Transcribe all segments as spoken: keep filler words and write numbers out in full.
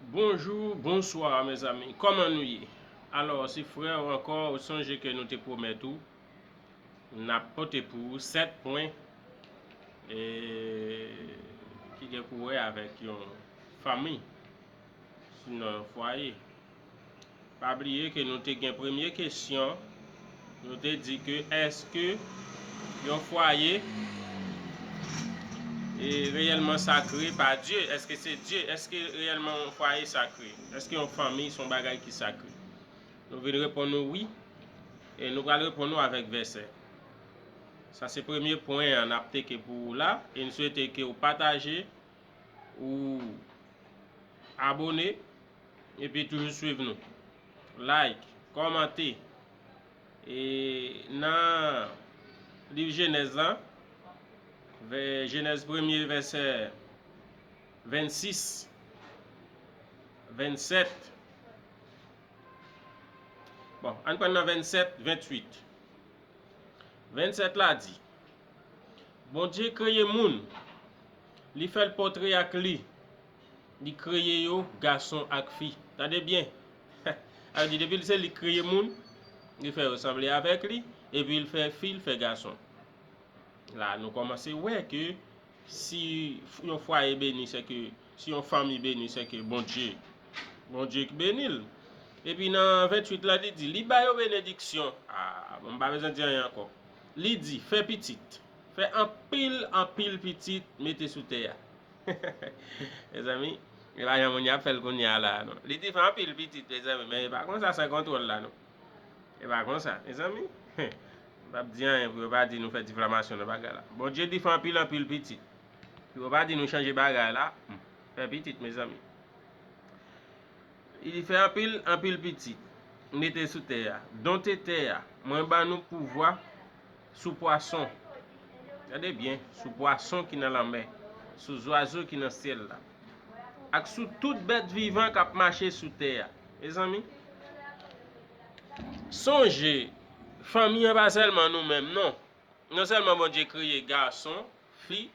Bonjou, bonswa, mezanmi. Kòman nou ye? Alò, se frè w ankò, ou sonje ke nou te pwomèt ou, n ap pote pou ou sèt pwen, e, ki gen pou wè avèk yon fanmi, sinon yon fwaye. Pa bliye ke nou te gen premye kesyon, nou te di ke èske yon fwaye e reyèlman sakre pa Dye? Èske se Dye? Èske reyèlman yon fwaye sakre? Èske yon fanmi se yon bagay ki sakre? Nou vin reponn ou wi, e nou pral reponn ou avèk vèsè. Sa se premye pwen an n ap teke pou ou la, e n swete ke ou pataje, ou abone, epi toujou swiv nou. Like, kòmante. E nan liv Jenèz la, vè-, Jenèz premye vèsè vennsis, vennsèt. Bon, ann pran nan vennsèt, venntuit. Vennsèt la di, Bondye kreye moun, li fè l pòtre ak li, li kreye yo gason ak fi. Tande byen. Sa vle di, depi l se li k kreye moun, li fè yo sanble avèk li, epi l fè fi, l fè gason. La, nou kòmanse wè ke si yon fwaye beni, se ke, si yon fanmi beni, se ke Bondye, Bondye k beni l. Epi nan venntuit la, li di, li ba yo benediksyon. Ah, bon, m pa bezwen di anyen ankò. Li di, fè pitit. Fè anpil, anpil pitit, mete sou tè a. Mezanmi, e pa jan moun y ap fè l kounye a la, non. Li di, fè anpil pitit, mezanmi, men e pa konsa san kontwòl la, non. E pa konsa, mezanmi. M p ap di anyen pou yo pa di nou fè diflamasyon nan bagay la. Bondye di fè anpil, anpil pitit. Pou yo pa di nou chanje bagay la. Hmm. Fè pitit, mezanmi. Li di fè anpil, anpil pitit. Mete sou tè a. Donte tè a. Mwen ban nou pouvwa sou pwason. Gade byen, sou pwason ki nan lanmè, sou zwazo ki nan syèl la, ak sou tout bèt vivan k ap mache sou tè a. Mezanmi, sonje, fanmi an pa sèlman nou menm, non. Non sèlman Bondye kreye gason, fi,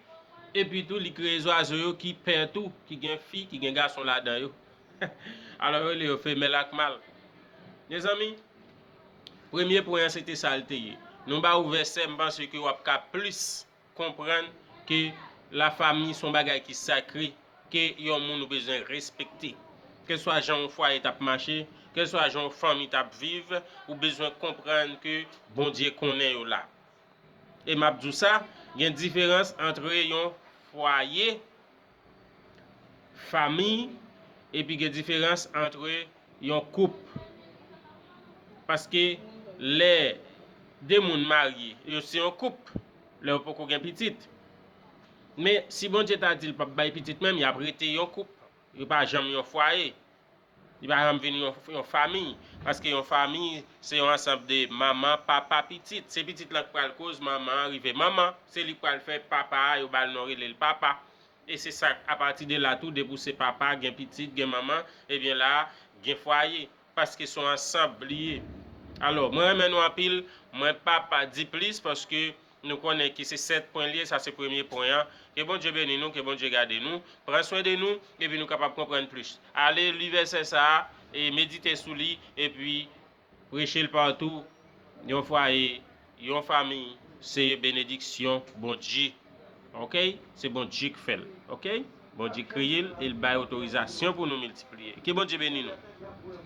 epi tou li kreye zwazo yo ki pè tou, ki gen fi, ki gen gason ladan yo. Alò, yo rele yo femèl ak mal. Mezanmi, premye pwen an, se te sa l te ye. Nou ba ou vèsè, m panse ke w ap ka plis konprann ke lafanmi se yon bagay ki sakre, ke yon moun ou bezwen respekte. Kèlswa jan yon fwaye t ap mache, kèlswa jan yon fanmi t ap viv, ou bezwen konprann ke Bondye konnen yo la. E m ap di w sa, gen diferans antre yon fwaye, fanmi, epi gen diferans antre yon koup. Paske lè de moun marye, yo se yon koup, lè yo poko gen pitit. Men, si Bondye ta di l p ap bay pitit menm, y ap rete yon koup. Yo pa janm yon fwaye. Li pa janm vin yon, yon fanmi. Paske yon fanmi, se yon ansanm de manman, papa, pitit. Se pitit lan k pral koz manman an rive manman. Se li k pral fè papa a, yo ba l non, rele l papa. E se sa, apati de la tou, depi w se papa, gen pitit, gen manman, ebyen la, gen fwaye. Paske se yon ansanm li ye. Alò, mwen renmen nou anpil, mwen p ap di plis, paske nou konnen ke se sèt pwen li ye, sa se premye pwen an. Ke Bondye beni nou, ke Bondye gade nou, pran swen de nou, epi nou kapab konprann plis. Ale li vèsè sa a, e medite sou li, epi preche l patou. Yon fwaye, yon fanmi, se benediksyon Bondye. Oke? Se Bondye k fè l. Oke? Bondye kreye l, e l bay otorizasyon pou nou miltipliye. Ke Bondye beni nou.